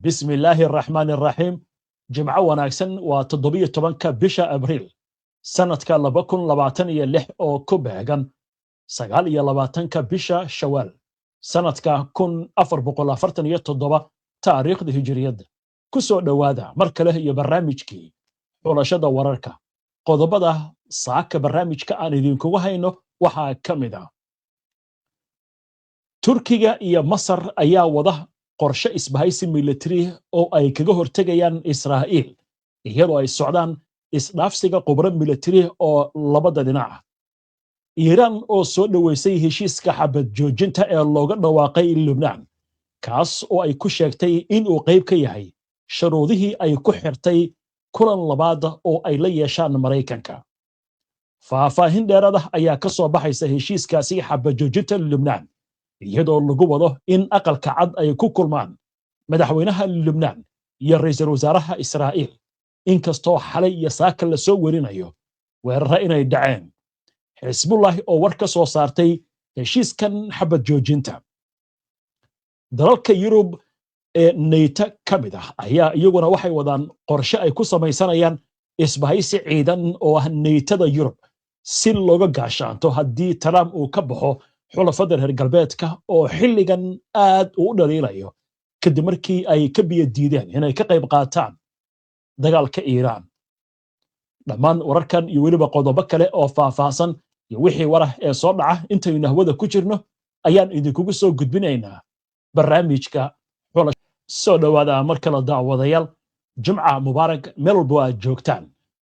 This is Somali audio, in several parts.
Bismi illaahi araxmaani araxiim. Jimco wanaagsan. Waa 17-ka bisha Abriil, sanadka 2026, oo ku beegan 29-ka bisha Shawaal, sanadka 1447 taariikhda Hijiriyadda. Ku soo dhowaada mar kale iyo barnaamijkii Xulashada Wararka. Qodobada saaka barnaamijka aan idinkugu hayno waxaa ka mid ah: Turkiga iyo Masar ayaa wada qorshe isbahaysi militari oo ay kaga hortegayaan Israa'iil, iyadoo ay socdaan isdhaafsiga khubro militari oo labada dhinac ah. Iiraan oo soo dhoweysay heshiiska xabad joojinta ee looga dhawaaqay Lubnaan, kaas oo ay ku sheegtay inuu qayb ka yahay shuruudihii ay ku xirtay kulan labaada oo ay la yeeshaan Maraykanka. Faahfaahin dheeradah ayaa ka soo baxaysa heshiiskaasi xabad joojinta Lubnaan, iyadoo lagu wado in Aqalka Cad ay ku kulmaan madaxweynaha Lubnaan iyo ra'iisul wasaaraha Israa'iil, inkastoo xalay iyo saaka la soo werinayo weerarro inay dhaceen. Xisbullahi oo war ka soo saartay heshiiskan xabad joojinta. Dalalka Yurub ee NATO ka mid ah ayaa iyaguna waxay wadaan qorshe ay ku samaysanayaan isbahaysi ciidan oo ah NATO-da Yurub, si looga gaashaanto haddii Trump uu ka baxo xulafada reer galbeedka, oo xilligan aad uu u dhaliilayo kadib markii ay ka biyo diideen inay ka qayb qaataan dagaalka Iiraan. Dhammaan wararkan iyo weliba qodobo kale oo faahfaahsan iyo wixii warah ee soo dhaca intaynu hawada ku jirno ayaan idinkugu soo gudbinaynaa barnaamijka. Soo dhowaada mar kale, daawadayaal. Jumca mubaarak meel walbo aad joogtaan.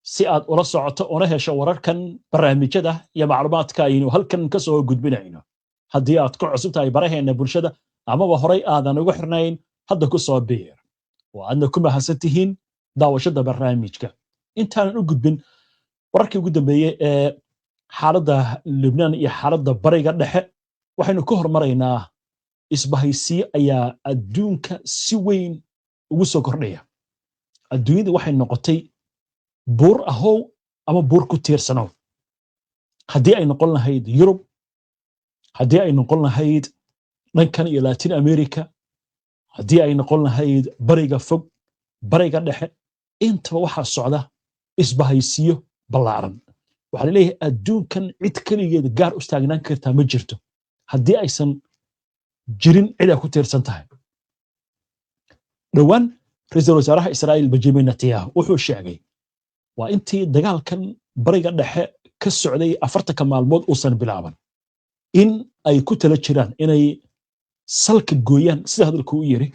Si aad ula socoto una hesho wararkan, barnaamijyada iyo macluumaadka aynu halkan ka soo gudbinayno, haddii aad ku cusub tahay baraheena bulshada amaba horay aadan ugu xirnayn, hadda ku soo biir oo aadna ku mahadsan tihiin daawashada barnaamijka. Intaanan u gudbin wararkii ugu dambeeyey ee xaaladda Lubnaan iyo xaaladda Bariga Dhexe, waxaynu ka hormaraynaa isbahaysiyo ayaa adduunka si weyn ugu soo kordhaya. Adduunyada waxay noqotay buur ahow ama buur ku tiirsanow. Haddii ay noqon lahayd Yurub, haddii ay noqon lahayd dhankan iyo Latin America, haddii ay noqon lahayd Bariga Fog, Bariga Dhexe, intaba waxaa socda isbahaysiyo ballaaran. Waxaa laleeyahay adduunkan cid keligeed gaar u istaagnaan kartaa ma jirto haddii aysan jirin cid ay ku tiirsan tahay. Dhowaan ra-iisul wasaaraha Israa'iil Benjamin Netanyahu wuxuu sheegay, waa intii dagaalkan Bariga Dhexe ka socday 40-ka maalmood uusan bilaaban, in ay ku tala jiraan inay salka gooyaan, sida hadalku u yiri,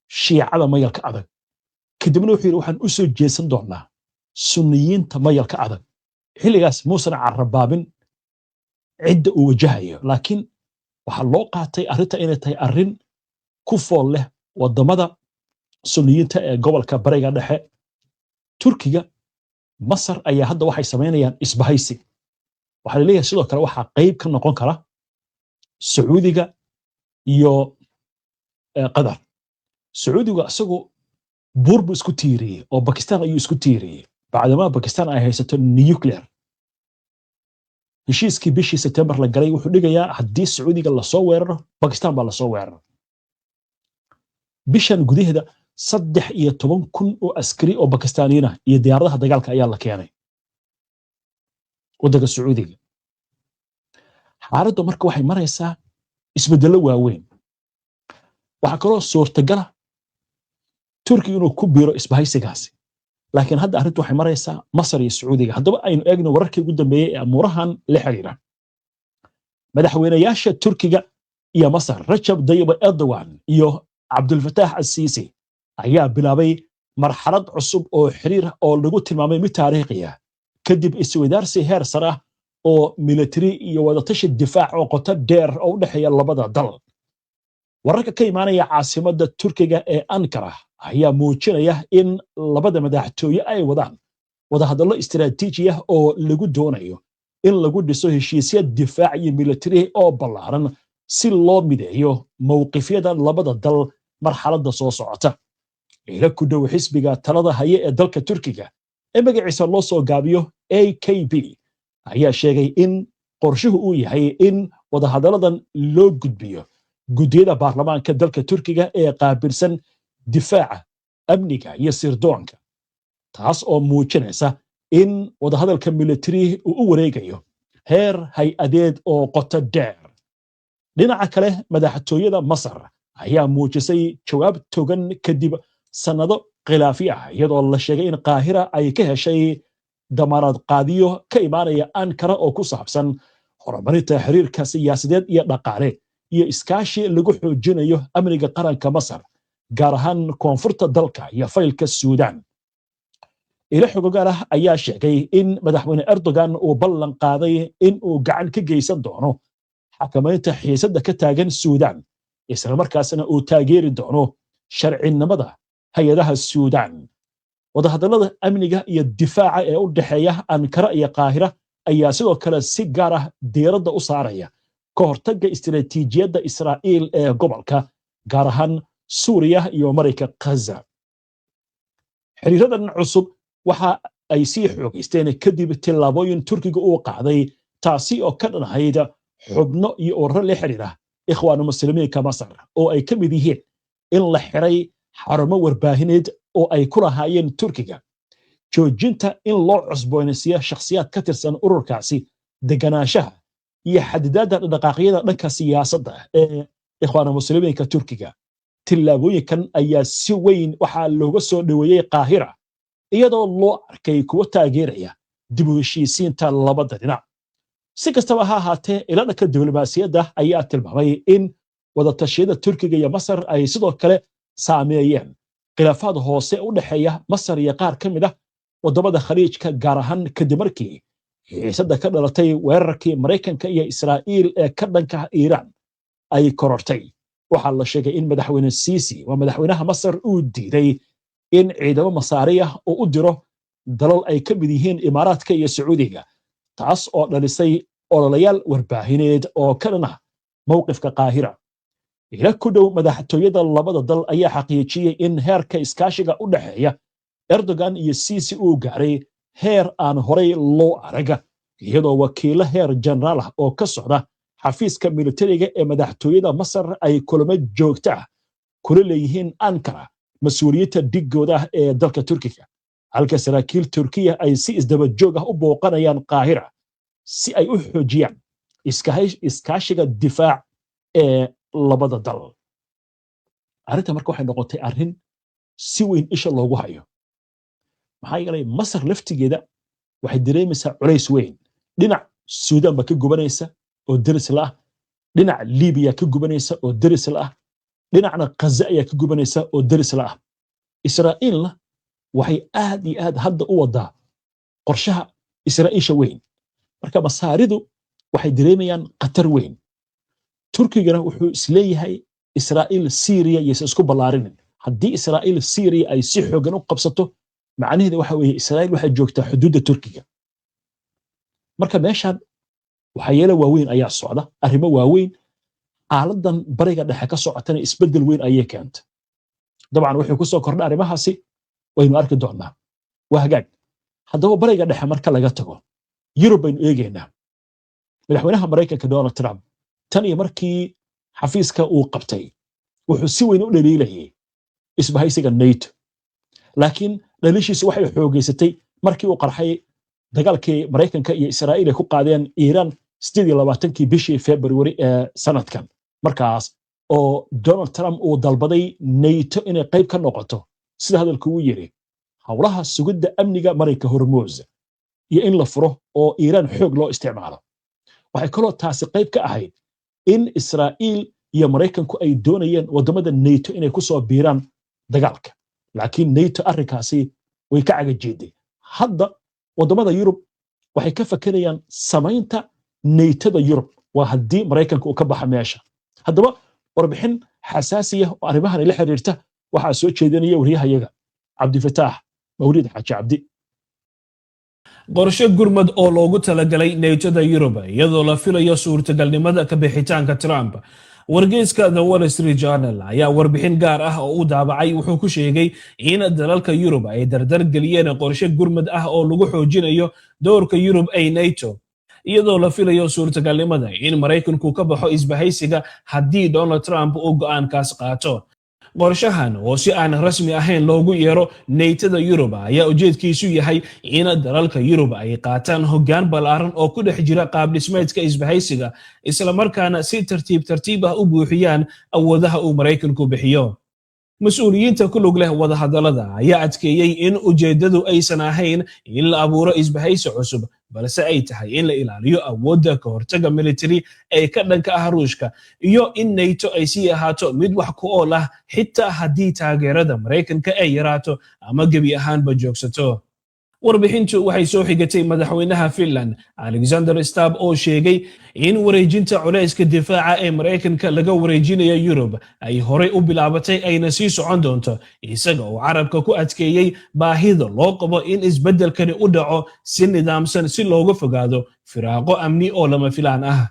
Shiicada mayalka adag. Kadibna wuxuu yidhi, waxaan u soo jeesan doonaa Sunniyiinta mayalka adag. Xilligaas muusan carabaabin cidda uu wajahayo, laakiin waxaa loo qaatay arrinta inay tahay arrin ku fool leh waddamada Sunniyiinta ee gobolka Bariga Dhexe. Turkiga, Masar ayaa hadda waxay samaynayaan isbahaysi. Waxaa laleeyahay sidoo kale waxaa qayb ka noqon kara Sacuudiga iyo Qatar. Sacuudigu isagu buur buu isku tiiriyey oo Bakistan ayuu isku tiiriyey, bacdamaa Bakistan ay haysato nuclear. Heshiiskii bishii September la galay wuxuu dhigayaa haddii Sacuudiga lasoo weeraro, Bakistan baa lasoo weeraro. Bishan gudaheeda 13,000 oo askari oo Bakistaaniyiin ah iyo diyaaradaha dagaalka ayaa la keenay waddanka Sacuudiga. Xaaladdu marka waxay maraysaa isbeddello waaweyn. Waxaa kaloo suurtagala Turkiga inuu ku biiro isbahaysigaasi, laakiin hadda arrintu waxay maraysaa Masar iyo Sacuudiga. Haddaba aynu eegno wararkii ugu dambeeyey ee amuurahan la xiriira. Madaxweynayaasha Turkiga iyo Masar, Rajab Dayib Erdogan iyo Cabdulfataax Asiisi, ayaa bilaabay marxalad cusub oo xiriir oo lagu tilmaamay mid taariikhi ah, kadib isweydaarsi heer sare ah oo militari iyo wadatashi difaac oo qoto dheer oo u dhexeeya labada dal. Wararka ka imaanaya caasimadda Turkiga ee Ankara ayaa muujinaya in labada madaxtooye ay wadaan wadahadallo istiraatiiji ah oo lagu doonayo in lagu dhiso heshiisya difaac iyo militari oo ballaaran, si loo mideeyo mowqifyada labada dal marxaladda soo socota. Ilo ku dhow xisbiga talada haye ee dalka Turkiga ee magaciisa loo soo gaabiyo AKP ayaa sheegay in qorshuhu uu yahay in wadahadalladan loo gudbiyo Guddiyada baarlamaanka dalka Turkiga ee qaabilsan difaaca, amniga iyo sirdoonka, taas oo muujinaysa in wadahadalka militari uu u wareegayo heer hay'adeed oo qoto dheer. Dhinaca kale, madaxtooyada Masar ayaa muujisay jawaab togan kadib sannado khilaafi ah, iyadoo la sheegay in Qaahira ay ka heshay damaanad qaadiyo ka imaanaya Ankara oo ku saabsan horumarinta xiriirka siyaasadeed iyo dhaqaale iyo iskaashi lagu xoojinayo amniga qaranka Masar, gaar ahaan koonfurta dalka iyo faylka Suudaan. Ilo xogogaal ah ayaa sheegay in Madaxweyne Erdogan uu ballan qaaday in uu gacan ka geysan doono xakamaynta xiisadda ka taagan Suudaan, islamarkaasna uu taageeri doono sharcinimada hay'adaha Suudaan. Wadahadallada amniga iyo difaaca ee u dhexeeya Ankara iyo Qaahira ayaa sidoo kale si gaar ah diiradda u saaraya ka hortagga istiraatiijiyadda Israa'iil ee gobolka, gaar ahaan Suuriya iyo Marayka Khaza. Xiriiradan cusub waxa ay sii xoogaysteen kadib tillaabooyin Turkiga uu qaaday, taasi oo ka dhanahayd xubno iyo ururo la xiriira Ikhwaanu Muslimiinka Masar, oo ay ka mid yihiin in la xiray xarumo warbaahineed oo ay ku lahaayeen Turkiga, joojinta in loo cusboonaysiiyo shakhsiyaad ka tirsan ururkaasi deganaanshaha, iyo xadidaadda dhaqaaqyada dhanka siyaasadda ee Ikhwaanu Muslimiinka Turkiga. Tillaabooyinkan ayaa si weyn waxaa looga soo dhoweeyey Qaahira, iyadoo loo arkay kuwo taageeraya dib u heshiisiinta labada dhinac. Si kastaba ha ahaatee, ilo dhanka diblomaasiyadda ayaa tilmaamay in wadatashiyada Turkiga iyo Masar ay sidoo kale saameeyeen khilaafaad hoose u dhexeeya Masar iyo qaar ka mid ah waddamada Khaliijka, gaar ahaan kadib markii xiisadda ka dhalatay weerarkii Maraykanka iyo Israa'iil ee ka dhanka Iiraan ay korortay. Waxaa la sheegay in Madaxweyne Siisi, waa madaxweynaha Masar, uu diiday in ciidamo Masaariya uu u diro dalal ay ka mid yihiin Imaaraadka iyo Sacuudiga, taas oo dhalisay ololayaal warbaahineed oo ka dhan ah mowqifka Qaahira. Ila ku dhow madaxtooyada labada dal ayaa xaqiijiyey in heerka iskaashiga u dhexeeya Erdogan iyo Siisi uu gaaray heer aan horay loo arag, iyadoo wakiilo heer jenaraal ah oo ka socda xafiiska militariga ee madaxtooyada Masar ay kulamo joogto ah kula leeyihiin Ankara mas'uuliyiinta dhiggooda ah ee dalka Turkiga, halka saraakiil Turkiya ay si isdaba joog ah u booqanayaan Qaahira si ay u xoojiyaan iskaashiga difaac ee labada dal. Arrinta marka waxay noqotay arrin si weyn isha loogu hayo, maxaa yeelay Masar laftigeeda waxay dareemaysaa culays weyn. Dhinac Suudaan ba ka gubanaysa oo deris la ah, dhinac Libiya ka gubanaysa oo deris la ah, dhinacna Khaza ayaa ka gubanaysa oo deris la ah. Israa'iilna waxay aad iyo aad hadda u wadaa qorshaha Israa'iisha weyn. Marka Masaaridu waxay dareemayaan khatar weyn. Turkigana wuxuu isleeyahay Israa'iil Syriya yaysan isku ballaarinin. Haddii Israa'iil Syriya ay si xoogan u qabsato, macnaheedu waxa weeye Israa'iil waxay joogtaa xuduudda Turkiga. Marka meeshan waxyeelo waaweyn ayaa socda, arrimo waaweyn. Xaaladan Bariga Dhexe ka socotana isbeddel weyn ayay keentay. Dabcan wuxuu ku soo kordha arrimahaasi waynu arki doonnaa. Waa hagaag. Haddaba, Bariga Dhexe marka laga tago, Yurub baynu eegaynaa. Madaxweynaha Maraykanka Donald Trump tan iyo markii xafiiska uu qabtay wuxuu si weyn u dhaliilayay isbahaysiga NATO, laakiin dhaliishiisu waxay xoogeysatay markii uu qarxay dagaalkii Maraykanka iyo Israa'iil ay ku qaadeen Iiraan 28-kii bishii February ee sanadkan, markaas oo Donald Trump uu dalbaday NATO inay qayb ka noqoto, sida hadalku uu yiri, howlaha sugidda amniga Marinka Hormuz iyo in la furo oo Iiraan xoog loo isticmaalo. Waxay kaloo taasi qayb ka ahayd in Israa'iil iyo Maraykanku ay doonayeen waddamada NATO inay ku soo biiraan dagaalka, laakiin NATO arrinkaasi way ka cagajeeday. Hadda waddamada Yurub waxay ka fakerayaan samaynta NATO-da Yurub, waa haddii Maraykanka uu ka baxa meesha. Haddaba, warbixin xasaasiya oo arrimahan la xiriirta waxaa soo jeedinaya wariyahayaga Cabdifataax Mawlid Xaaji Cabdi. Qorshe gurmad oo loogu talagalay NATO-da Yurub, iyadoo la filayo suurtagalnimada ka bixitaanka Trump. Wargeyska The Wall Street Journal ayaa warbixin gaar ah oo u daabacay wuxuu ku sheegay in dalalka Yurub ay dardar geliyeen qorshe gurmad ah oo lagu xoojinayo doorka Yurub ay NATO, Iyadoo la filayo suurtagalnimada in Maraykanku ka baxo isbahaysiga haddii Donald Trump uu go'aankaas qaato, qorshahan oo si aan rasmi ahayn loogu yeero Naytada Yurub ayaa ujeedkiisu yahay in dalalka Yurub ay qaataan hoggaan ballaaran oo ku dhex jira qaabdhismeedka isbahaysiga, islamarkaana si tartiib tartiib ah u buuxiyaan awoodaha uu Maraykanku bixiyo. Mas-uuliyiinta ku lug leh wadahadallada ayaa adkeeyey in ujeeddadu aysan ahayn in la abuuro isbahaysi cusub, balse ay tahay in la ilaaliyo awoodda ka hortaga military ee ka dhanka ah Ruushka iyo in NATO ay sii ahaato mid wax ku ool ah, xitaa haddii taageerada Maraykanka ay yaraato ama gebi ahaanba joogsato. Warbixintu waxay soo xigatay madaxweynaha Finland Alexander Stubb oo sheegay in wareejinta culayska difaaca ee Maraykanka laga wareejinayo Yurub ay horey u bilaabatay ayna sii socon doonto, isaga oo carabka ku adkeeyey baahida loo qabo in isbeddelkani u dhaco si nidaamsan si looga fogaado firaaqo amni oo lama filaan ah.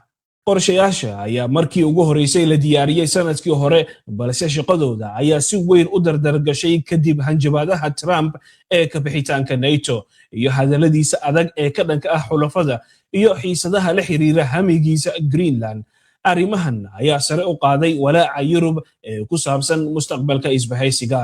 Qorshayaasha ayaa markii ugu horeysay la diyaariyey sanadkii hore, balse shaqadooda ayaa si weyn u dardargashay kadib hanjabaadaha Trump ee kabixitaanka NATO iyo hadalladiisa adag ee ka dhanka ah xulafada iyo xiisadaha la xiriira hamigiisa Greenland. Arrimahan ayaa sare u qaaday walaaca Yurub ee ku saabsan mustaqbalka isbahaysiga.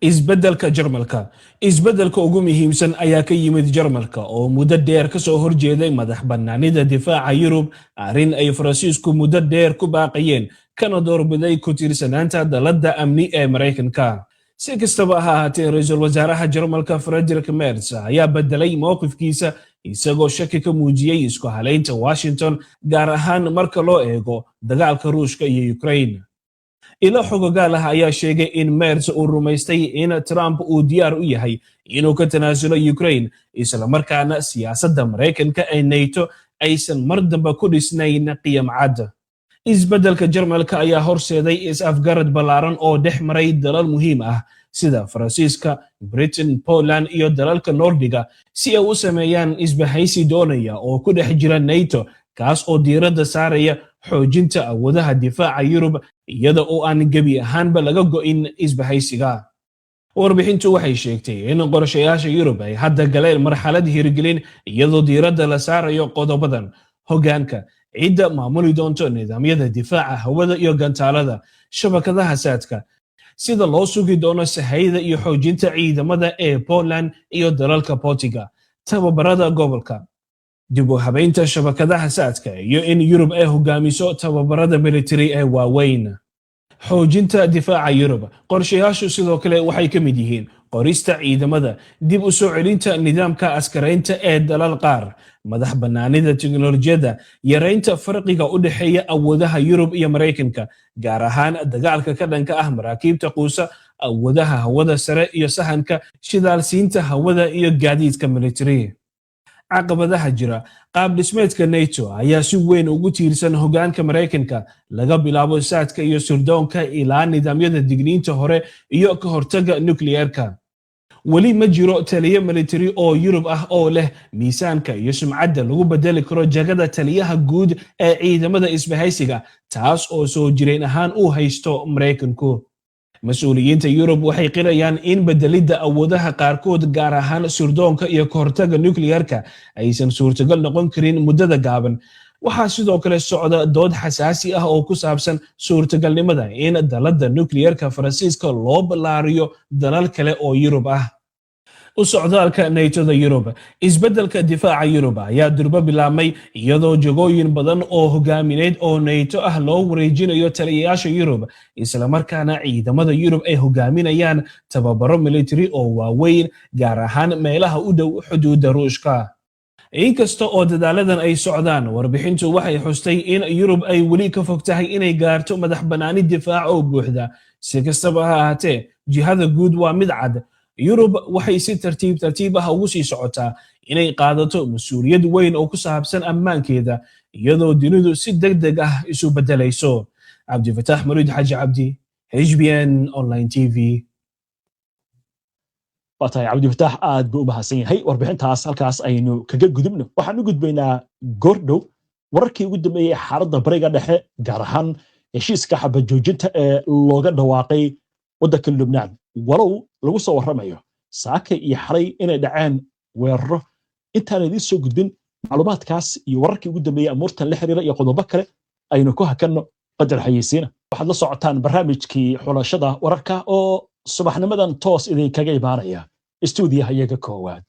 Isbeddelka Jarmalka. Isbeddelka ugu muhiimsan ayaa ka yimid Jarmalka oo muddo dheer ka soo horjeeday madax bannaanida difaaca Yurub, arrin ay Faransiisku muddo dheer ku baaqayeen, kana doorbiday ku tiirsanaanta dalladda amni ee Maraykanka. Si kastaba ha ahaatee, ra-iisul wasaaraha Jarmalka Frederick Merz ayaa bedelay mowqifkiisa, isagoo shaki ka muujiyey isku halaynta Washington, gaar ahaan marka loo eego dagaalka Ruushka iyo Ukraine. Ilo xogogaal ah ayaa sheegay in Merz uu rumaystay in Trump uu diyaar u yahay inuu ka tanaasulo Ukraine, islamarkaana siyaasadda Maraykanka ee NATO aysan mar dambe ku dhisnayn qiyam cad. Isbeddelka Jarmalka ayaa horseeday is-afgarad ballaaran oo dhex maray dalal muhiim ah sida Faransiiska, Britain, Poland iyo dalalka Nordiga si ay u sameeyaan isbahaysi doonaya oo ku dhex jira NATO, kaas oo diiradda saaraya xoojinta awoodaha difaaca Yurub iyada oo aan gebi ahaanba laga go'in isbahaysiga. Warbixintu waxay sheegtay in qorshayaasha Yurub ay hadda galeen marxalad hirgelin, iyadoo diiradda la saarayo qodobadan: hoggaanka, cidda maamuli doonto nidaamyada difaaca hawada iyo gantaalada, shabakadaha saadka, sida loo sugi doono sahayda iyo xoojinta ciidamada ee Poland iyo dalalka Boltiga, tababarada gobolka, dib u habaynta shabakadaha saadka iyo in Yurub ay hogaamiso tababarada military ee waaweyn. Xoojinta difaaca Yurub. Qorshayaashu sidoo kale waxay ka mid yihiin qorista ciidamada, dib u soo celinta nidaamka askaraynta ee dalal qaar, madax bannaanida teknolojiyadda, yaraynta farqiga u dhexeeya awoodaha Yurub iyo Maraykanka, gaar ahaan dagaalka ka dhanka ah maraakiibta quusa, awoodaha hawada sare iyo sahanka, shidaalsiinta hawada iyo gaadiidka military. Caqabadaha jira. Qaab dhismeedka NATO ayaa si weyn ugu tiirsan hoggaanka Maraykanka, laga bilaabo saadka iyo sirdoonka ilaa nidaamyada digniinta hore iyo ka hortagga nukliyeerka. Weli ma jiro taliye military oo Yurub ah oo leh miisaanka iyo sumcadda lagu bedeli karo jagada taliyaha guud ee ciidamada isbahaysiga, taas oo soo jireen ahaan uu haysto Maraykanku. Mas-uuliyiinta Yurub waxay qirayaan in bedelidda awoodaha qaarkood, gaar ahaan sirdoonka iyo kahortagga nukliyeerka, aysan suurtagal noqon karin muddada gaaban. Waxaa sidoo kale socda dood xasaasi ah oo ku saabsan suurtagalnimada in dalladda nukliyeerka Faransiiska loo ballaariyo dalal kale oo Yurub ah. U socdaalka Naytoda Yurub. Isbeddelka difaaca Yurub ayaa durbo bilaabmay, iyadoo jagooyin badan oo hogaamineed oo Nayto ah loo wareejinayo taliyayaasha Yurub, islamarkaana ciidamada Yurub ay hogaaminayaan tababaro military oo waaweyn, gaar ahaan meelaha u dhow xuduudda Ruushka. Inkasta oo dadaaladan ay socdaan, warbixintu waxay xustay in Yurub ay weli ka fog tahay inay gaarto madax bannaani difaac oo buuxda. Si kastaba ha ahaatee, jihada guud waa mid cad: Yurub waxay si tartiib tartiib ah ugu sii socotaa inay qaadato mas-uuliyad weyn oo ku saabsan ammaankeeda, iyadoo dunidu si deg deg ah isu beddelayso. Cabdifataax Mariid Xaaji Cabdi, HBN Online TV. Waa tahay, Cabdifataax aad buu u mahadsan yahay. Warbixintaas halkaas aynu kaga gudubno. Waxaan u gudbaynaa goordhow wararkii ugu dambeeyey xaaladda Bariga Dhexe, gaar ahaan heshiiska xabajoojinta ee looga dhawaaqay waddanka Lubnaan, walow lagu soo warramayo saakay iyo xalay inay dhaceen weeraro. Intaan idiin soo gudbin Macluumaadkaas iyo wararkii ugu dambeeyey amuurtan la xiriira iyo qodobo kale aynu ku hakanno qadar xayeysiina. Waxaad la socotaan barnaamijkii Xulashada Wararka oo subaxnimadan toos idinkaga imaanaya istuudiyaha iyaga koowaad.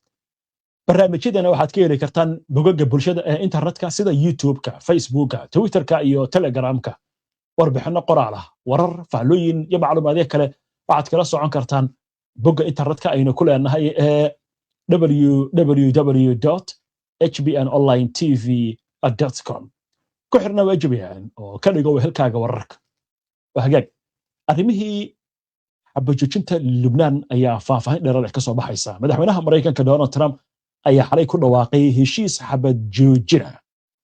Barnaamijyadana waxaad ka heli kartaan bogagga bulshada ee internetka sida YouTube-ka, Facebooka, Twitterka iyo Telegramka. Warbixinno qoraal ah, warar, fahlooyin iyo macluumaadyo kale waxaad kala socon kartaan bogga internetka aynu ku leenahay ee www.hbnonlinetv.com. Ku xirna HBN oo ka dhigo wehelkaaga wararka. Waa hagaag. Arrimihii xabajoojinta Lubnaan ayaa faahfaahin dheeraad ka soo baxaysa. Madaxweynaha Maraykanka Donald Trump ayaa xalay ku dhawaaqay heshiis xabad joojina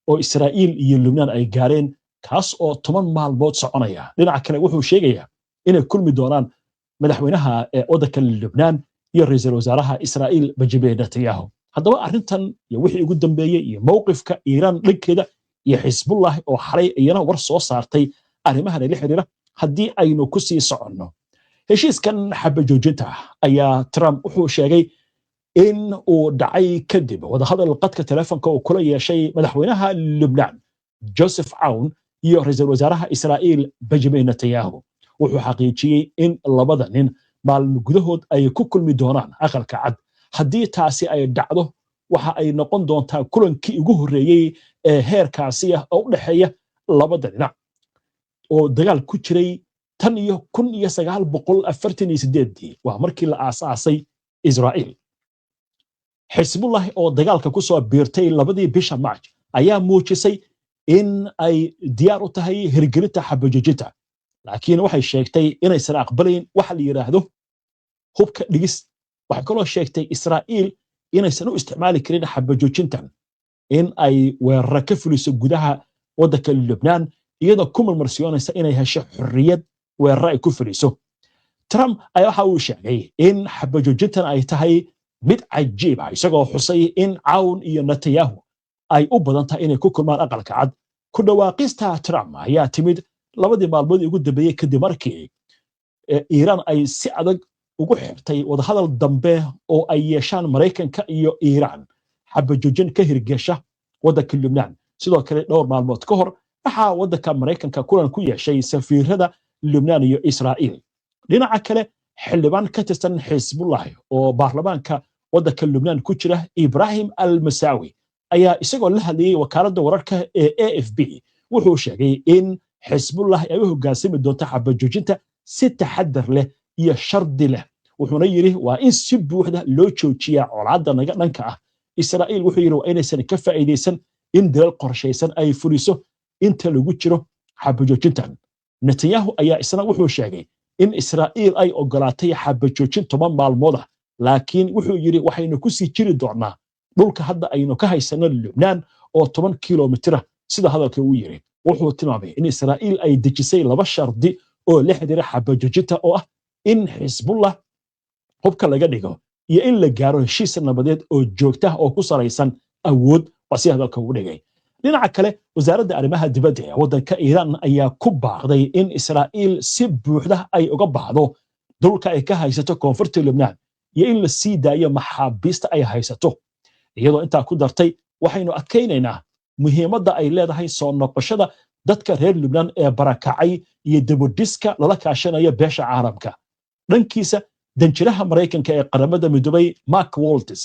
oo Israa'iil iyo Lubnaan ay gaareen, kaas oo 10 maalmood soconaya. Dhinaca kale, wuxuu sheegayaa inay kulmi doonaan madaxweynaha ee waddanka Lubnaan iyo ra'iisul wasaaraha Israa'iil Benjamin Netanyahu. Haddaba arrintan iyo wixii ugu dambeeyey iyo mowqifka Iiraan dhankeeda iyo Xisbullah oo xalay iyana war soo saartay arrimahan la xiriira, haddii aynu ku sii soconno heshiiskan xabajoojinta ah, ayaa Trump wuxuu sheegay in uu dhacay kadib wadahadal qadka telefonka uu kula yeeshay madaxweynaha Lubnaan Joseph Aoun iyo ra'iisul wasaaraha Israa'iil Benjamin Netanyahu. Wuxuu xaqiijiyey in labada nin maalmo gudahood ay ku kulmi doonaan Aqalka Cad. Haddii taasi ay dhacdo, waxa ay noqon doontaa kulankii ugu horreeyey ee heerkaasi ah oo u dhexeeya labada dhinac oo dagaal ku jiray tan iyo 1948-dii, waa markii la aasaasay Israa'iil. Xisbullah oo dagaalka ku soo biirtay 2-dii bisha March ayaa muujisay in ay diyaar u tahay hirgelinta xabajoojinta, laakiin waxay sheegtay inaysan aqbalayn waxa la yidhaahdo hubka dhigis. Waxay kaloo sheegtay Israa'iil inaysan u isticmaali karin xabajoojintan in ay weeraro ka fuliso gudaha waddanka Lubnaan, iyadoo ku marmarsiyoonaysa inay hesho xorriyad weeraro ay ku fuliso. Trump ayaa waxa uu sheegay in xabajoojintan ay tahay mid cajiib ah, isagoo xusay in Cawn iyo Netanyahu ay u badan tahay inay ku kulmaan Aqalka Cad. Ku dhawaaqista Trump ayaa timid 2-dii maalmood ugu dambeeyey kadib markii Iiraan ay si adag ugu xirtay wadahadal dambe oo ay yeeshaan Maraykanka iyo Iiraan xabajoojin ka hirgesha waddanka Lubnaan. Sidoo kale, dhowr maalmood ka hor waxaa waddanka Maraykanka kulan ku yeeshay safiirada Lubnaan iyo Israa'iil. Dhinaca kale, xildhibaan ka tirsan Xisbullahi oo baarlamaanka waddanka Lubnaan ku jira, Ibrahim Al Masaawi, ayaa isagoo la hadlayey wakaaladda wararka ee AFP wuxuu sheegay in Xisbullah ay u hoggaansami doonto xabajoojinta si taxadar leh iyo shardi leh. Wuxuuna yidhi, waa in si buuxda loo joojiyaa colaadda naga dhanka ah Israa'iil. Wuxuu yidhi, waa inaysan ka faa'iidaysan in dilal qorshaysan ay fuliso inta lagu jiro xabajoojintan. Netanyahu ayaa isna wuxuu sheegay in Israa'iil ay ogolaatay xabajoojin 10 maalmood ah, laakiin wuxuu yidhi, waxaynu ku sii jiri doonaa dhulka hadda aynu ka haysanno Lubnaan oo 10 kilomitira, sida hadalka uu yidhi. Wuxuu tilmaamay in Israa'iil ay dejisay laba shardi oo la xidhiira xabajoojinta, oo ah in Xisbullah hubka laga dhigo iyo in la gaaro heshiis nabadeed oo joogta oo ku salaysan awood, waa si hadalka ugu dhigay. Dhinaca kale, wasaaradda arrimaha dibadda ee waddanka Iiraan ayaa ku baaqday in Israa'iil si buuxda ay uga baxdo dhulka ay ka haysato koonfurta Lubnaan iyo in la sii daayo maxaabiista ay haysato, iyadoo intaa ku dartay, waxaynu adkaynaynaa muhiimadda ay leedahay soo noqoshada dadka reer Lubnaan ee barakacay iyo dibudhiska lala kaashanayo beesha caalamka. Dhankiisa, danjiraha Maraykanka ee Qaramada Midoobay Mark Waltz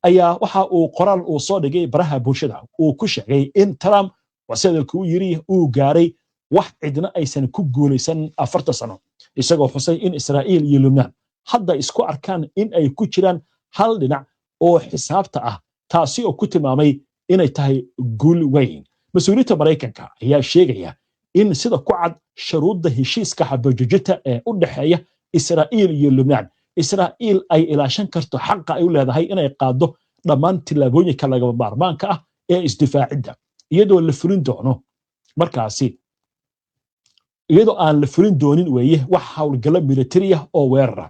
ayaa waxa uu qoraal uu soo dhigay baraha bulshada uu ku sheegay in Trump, wasidalku uu yiri, uu gaaray wax cidna aysan ku guulaysan 40 sano, isagoo xusay in Israa'iil iyo Lubnaan hadda isku arkaan in ay ku jiraan hal dhinac oo xisaabta ah, taasi oo ku tilmaamay inay tahay guul weyn. Mas-uuliyiinta Maraykanka ayaa sheegaya in sida ku cad shuruudda heshiiska xabajoojinta ee u dhexeeya Israa'iil iyo Lubnaan, Israa'iil ay ilaashan karto xaqa ay u leedahay inay qaaddo dhammaan tillaabooyinka lagama maarmaanka ah ee isdifaacidda, iyadoo la fulin doono markaasi, iyadoo aan la fulin doonin weeye wax howlgallo militari ah oo weerara.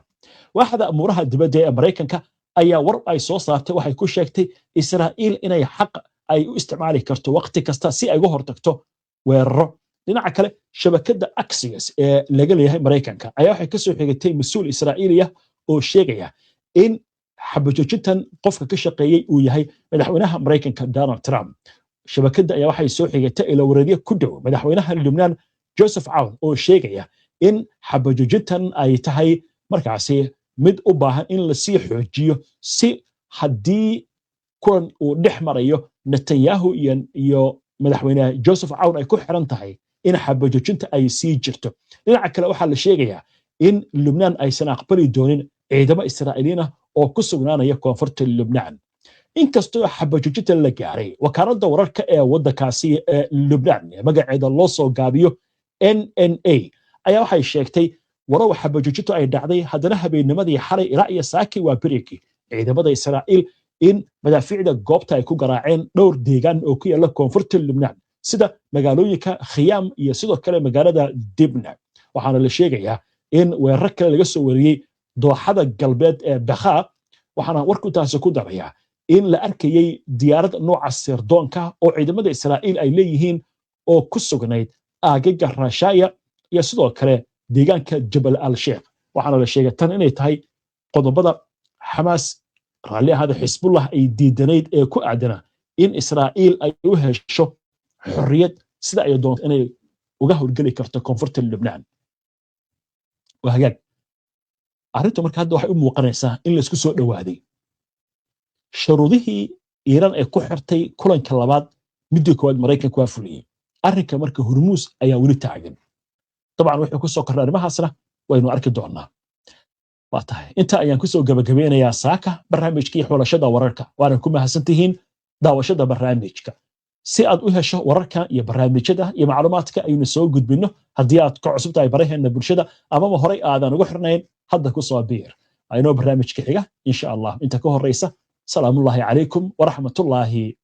Waaxda amuuraha dibadda ee Maraykanka ayaa war ay soo saartay waxay ku sheegtay Israa'iil inay xaq ay u isticmaali karto waqti kasta si ay uga hortagto weeraro. Dhinaca kale, shabakadda Axios ee laga leeyahay Maraykanka ayaa waxay kasoo xigatay mas-uul Israa'iiliya oo sheegaya in Xabajoojintan qofka ka shaqeeyey uu yahay madaxweynaha Maraykanka Donald Trump. Shabakadda ayaa waxay soo xigatay ilawareedyo ku dhow madaxweynaha Lubnaan Joseph Cawn oo sheegaya in xabajoojintan ay tahay markaasi mid u baahan in lasii xoojiyo, si haddii kulan uu dhex marayo Netanyahu iyo madaxweyne Joseph Cawn ay ku xiran tahay in xabajoojinta ay sii jirto. Dhinaca kale, waxaa la sheegayaa in Lubnaan aysan aqbali doonin ciidamo Israa'iiliin ah oo ku sugnaanaya koonfurta Lubnaan, inkastoo xabajoojinta la gaaray. Wakaaladda wararka ee waddankaasi ee Lubnaan ee magaceeda loo soo gaabiyo NNA ayaa waxay sheegtay, warow xabajoojintu ay dhacday, haddana habeennimadii xalay ilaa iyo saaki waa berigii ciidamada Israa'iil in madaafiicda goobta ay ku garaaceen dhowr deegaan oo ku yaala koonfurta Lubnaan, sida magaalooyinka Khiyaam iyo sidoo kale magaalada Dibna. Waxaana la sheegayaa in weerar kale laga soo wariyey dooxada galbeed ee Bakhaa. Waxaana warku taasi ku darayaa in la arkayey diyaarad nooca sirdoonka oo ciidamada Israa'iil ay leeyihiin oo ku sugnayd aagaga Rashaya iyo sidoo kale deegaanka Jabal al Sheekh. Waxaana la sheegay tan inay tahay qodobada Xamaas, raalli ahaada, Xisbullah ay diidanayd ee ku aadana in Israa'iil ay u hesho xorriyad sida ay doonto inay uga howlgeli karto koonfurta Lubnaan. Waa hagaag. Arrintu marka hadda waxay u muuqanaysaa in laysku soo dhowaaday. Shuruudihii Iiraan ay ku xirtay kulanka labaad, midii koowaad Maraykanka waa fuliyey. Arrinka marka Hurmuus ayaa weli taagan. Dabcan wuxuu ku soo kordhay arrimahaasna waynu arki doonaa. Waa tahay, inta ayaan kusoo gabagabeynayaa saaka barnaamijkii xulashada wararka, waana ku mahadsantihiin daawashada barnaamijka. Si aad u hesho wararka iyo barnaamijyada iyo macluumaadka aynu soo gudbinno, haddii aad ka cusub tahay baraheena bulshada amaba horay aadan ugu xirnayn, hadda ku soo biir. Aynoo barnaamijka xiga, insha Allah. Inta ka horeysa, salaamullaahi calaykum waraxmatullaahi.